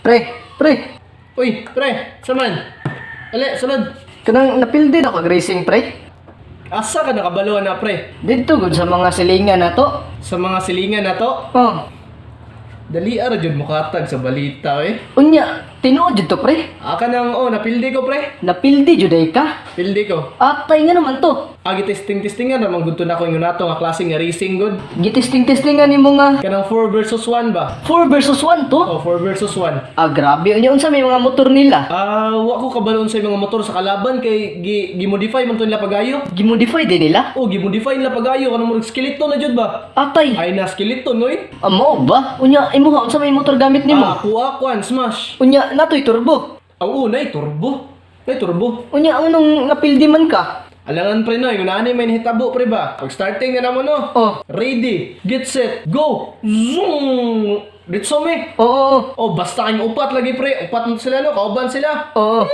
Pre, pre, Uy, pre, saman. Ali, sulod. Kanang napildi na kog racing, pre. Asa ka nakabalo na, pre? Dito gud sa mga silingan na to. Sa mga silingan na to, Oh, dali ara jud mokatag sa balita eh. Unya, tinuod jud to, pre. Aka nang oh, napildi ko, pre. Napildi jud ay ka. Pildi ko. Atay nga naman to. Agi testing testingan ra man gud to nako ingon nato nga klase nga racing good. Gitesting-testingan nimo nga Kanang 4 versus 1 ba? 4 versus 1 to. Oh, 4 versus 1. Ah, grabe. Unya, unsa may mga motor nila? Ah, wa ko kabalon sa mga motor sa kalaban kay gi, gi-modify man to nila pagayo. Gimodify din nila? Oh, gi-modify nila pagayo kanang murag skeleton na jud ba? Atay. Ay na skeleton oy. Amo ba? Unya, imuha unsa may motor gamit nimo? Ah, kuha kuan smash. Unya, natoy turbo. Ang una ay turbo. Ay turbo. Unya, anong napildi man ka? Alangan pre no, yung naani may nahitabo pre ba? Pag starting na naman no. Oh. Ready, get set, go! Zoom! Ditso me. Oo. Oh, basta kayong upat lagi pre. Upat na sila no, kauban sila. Oo.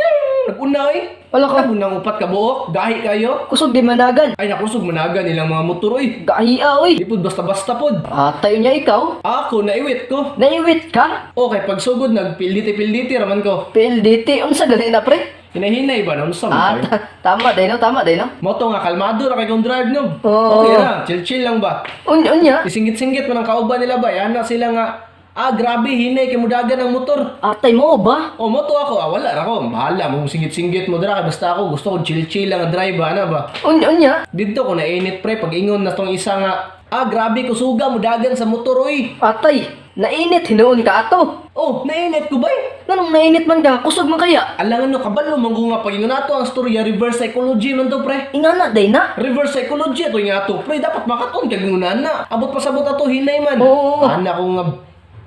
Nag-una eh. Wala ka. Nag-unang upat ka buok. Gahi kayo. Kusog di managan. Ay nakusog managa nilang mga motor oy. Gahia oy. Di pod basta-basta pod. Atay, unya ikaw. Ako naiwit ko. Naiwit ka? Okay, pag sugod nagpilditi-pilditi raman ko. PLDT, unsa gali na, pre? Hinahinay ba naman sa Ah, tama day no, tama day no. Moto nga kalmado ra kay kong drive no. Oo. Okay ra, chill-chill lang ba. Unya, unya. Isingit-singit man ang kauban nila ba? Yan na sila nga, ah, grabe, hinay kay mudagan ang motor. Atay mo ba? O, moto ako, ah, wala ra ko. Bahala mo singit-singit mo dira kay basta ako gusto ko chill-chill lang ang drive ba, ana ba. Unya, unya. Didto ko nainit pre pag ingon na tong isa nga, ah, grabe kusuga mudagan sa motor oy. Atay, nainit hinuon ka ato. Oh, nainit ko ba eh? Nganong nainit man ka, kusog man kaya? Alangan no, kabalo man ko nga pag ingon nato ang storya, reverse psychology man to pre. Ingana day na. Reverse psychology ato nga ato pre, dapat makaton kag ingon na. Abot pasabot ato hinay man. Oo. Ana ko nga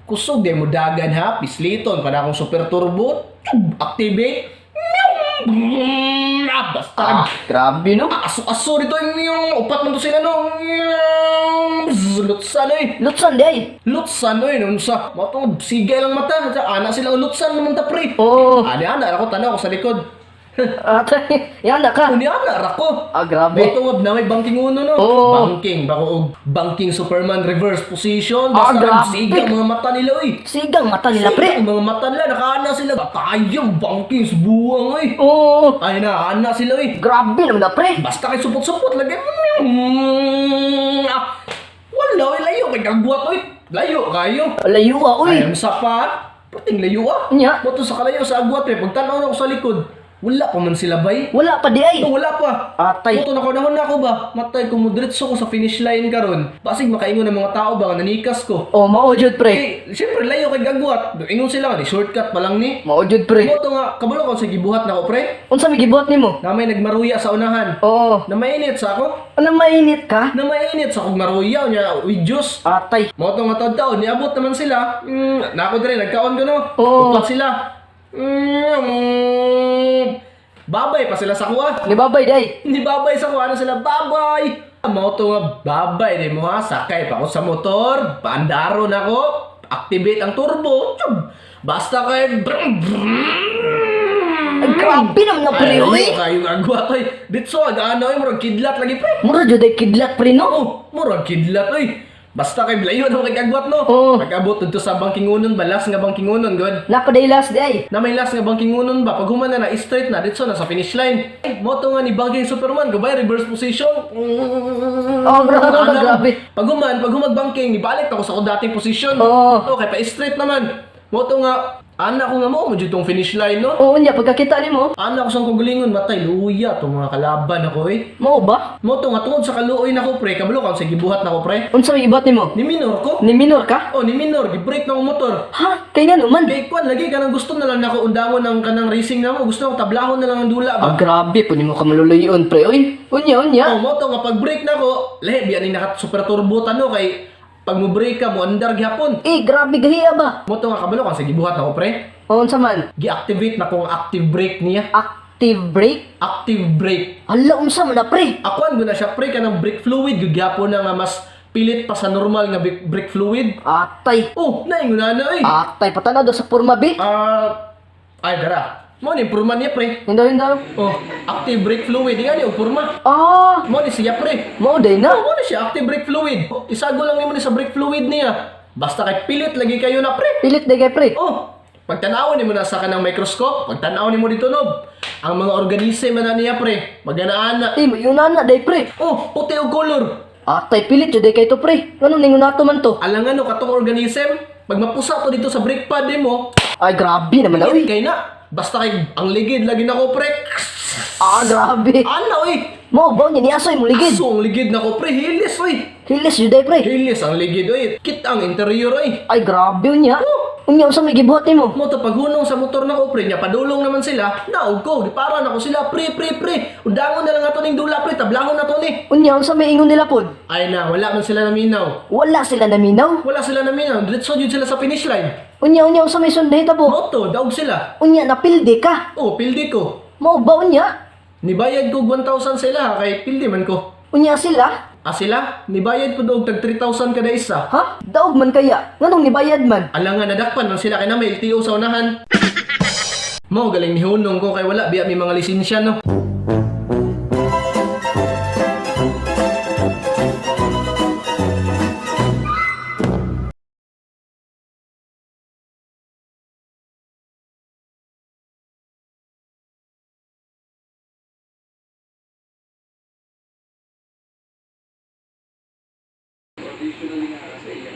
kusog di mo dagan ha, pisliton para akong super turbo, tub, activate. Meow! Ah, basta. Ah, grabe no. Aso-aso dito yung upat man to sila no. Meow! Lutsan oy. Lutsan day. Lutsan oy nun sa matong sigay lang mata. Ana sila lutsan naman ta pre. Oo. Ani ana ako tanaw ko sa likod. Atay, yan na ka. Uni ana ra ko. Ah, grabe. Moto nga na may banking uno no. Oo. Banking bako og banking Superman reverse position. Ah, Basta grabe. siga ang mga mata nila oy. Sigang mata nila, pre. Siga ang mga mata nila nakaana sila. Tayong banking sa buwang oy. Oo. Ay na ana sila oy. Grabe naman na, pre. Basta kay supot-supot lagi. Ah, wala oy layo kay gagwat oy. Layo kayo. Layo ah, uy. Ay, ang sapa. Pating layo ah. Unya. Moto sa kalayo sa agwat eh. Pagtanaw na ako sa likod, wala pa man sila bay. Wala pa di ay. Oh, wala pa. Atay. Moto na ko na ako ba? Matay ko mudritso ko sa finish line karon. Basig makaingon ng mga tao ba nga nanikas ko. Oh, mao jud, pre. Eh, siyempre layo kay gagwat. Ingon sila nga ni shortcut pa lang ni. Mao jud, pre. Moto nga kabalo ko sa gibuhat nako pre. Unsa may gibuhat nimo? Na may nagmaruya sa unahan. Oo. Na mainit sa ako. Ano, mainit ka? Na mainit sa akong maruya nya with juice. Atay. Moto nga taon niabot naman sila. Nako dire nagkaon ko no. Oo. Upat sila. Babay pa sila sa kuha. Ni babay day. Ni babay sa kuha na sila, babay! Moto nga, babay, di mo ha, sakay pa ako sa motor, paandaro na ako, activate ang turbo, tiyub. Basta kay, brum, brum. Ay, grabe naman na, pre, Ay, uy. kayo agwa oy. Ditso, ano, oy, murag kidlat lagi, pre. Mura jud ay kidlat, pre, no? Oh, murag kidlat, oy. Basta kay layo na kay agwat, no? Oo. Pag-abot dito sa bangkingunon ba, last nga bangkingunon, god. Napaday last day. Na may last nga bangkingunon ba, pag human na na, straight na, ditso na sa finish line. Ay, moto nga ni Bangking Superman, gabay, reverse position. Oh, grabe, Ano, grabe. pag human, pag humag banking, nibalik ako sa akong dating position. Oo. Okay, pa straight naman. Moto nga, ana ko nga mo, mo tong finish line, no? Oo niya, pagkakita nimo, Ana ko sa kagalingon, matay, luya, tong mga kalaban ako eh. mao ba? Moto nga, tungod sa kaluoy nako pre, kabalo ka sa gibuhat nako pre. Unsa may gibuhat nimo? Ni minor ko. Ni minor ka? Oh, ni minor, gi-break na akong motor. Ha? Kay nga naman. Kay kwan, lagi kanang gusto na lang nako undangon ng kanang racing na mo. Gusto ko tablahon na lang ang dula ba. Ah, grabe po nimo ka maluluyon, pre. Uy, unya, unya. Oh, moto nga pag break nako, lahi biya ni naka super turbo tano kay pag mo break ka mo andar gihapon. Eh, grabe gahiya ba? Moto nga kabalo kang sa gibuhat nako pre. O, unsa man? Gi-activate na kong active brake niya. Active brake? Active brake. Hala, unsa man na, pre? Akuan ko na siya pre kanang brake fluid gyud gihapon na nga mas pilit pa sa normal nga brake fluid. Atay. Oh, naingon na na eh. Atay, patanaw daw sa porma, be. Ah, ay dara. Mo ni purma niya pre. Hindaw, hindaw. Oh, active brake fluid nga ni og purma. Ah, Mo ni siya pre. mao day na. Oh, mo ni siya active brake fluid. Isago lang nimo ni sa brake fluid niya. Basta kay pilit lagi kayo na pre. Pilit day kay pre. Oh, Pagtanaw nimo na sa kanang microscope, pagtanaw nimo dito nob. Ang mga organism na niya, pre, maganaan na. Eh, mayon na na day, pre. Oh, puti og color. Atay pilit jud day kay to, pre. Nganong ningon nato man to? Alangan no katong organism, pag mapusa to dito sa brake pad nimo, Ay, grabe naman na, uy. kay na. Basta kay ang ligid lagi nako, pre. Ah, grabe. Ana oy. Mo ba niya ni asoy mo ligid? Aso ang ligid nako, pre, hilis oy. Hilis jud day, pre. Hilis ang ligid oy. Kit ang interior oy. Ay, grabe unya. Unya unsa may gibuhat nimo? Mo to paghunong sa motor nako, pre, nya padulong naman sila. Naog ko, gipara nako sila, pre, pre, pre. Undangon na lang ato ning dula, pre, tablahon na to ni. Unya unsa may ingon nila pod? Ay na, wala man sila naminaw. Wala sila naminaw. Wala sila naminaw, diretso jud sila sa finish line. Unya unya unsa may sunday tabo? Moto, daog sila. Unya napildi ka. Oh, pildi ko. Mao ba unya? Nibayad ko 1,000 sila ha, kay pildi man ko. Unya sila? Ah sila, nibayad ko og tag 3,000 kada isa. Ha? Daog man kaya? Nganong nibayad man? Alangan nadakpan man sila kay na may LTO sa unahan. Mo galing ni hunong ko kay wala biya may mga lisensya no. Additionally nga kasi.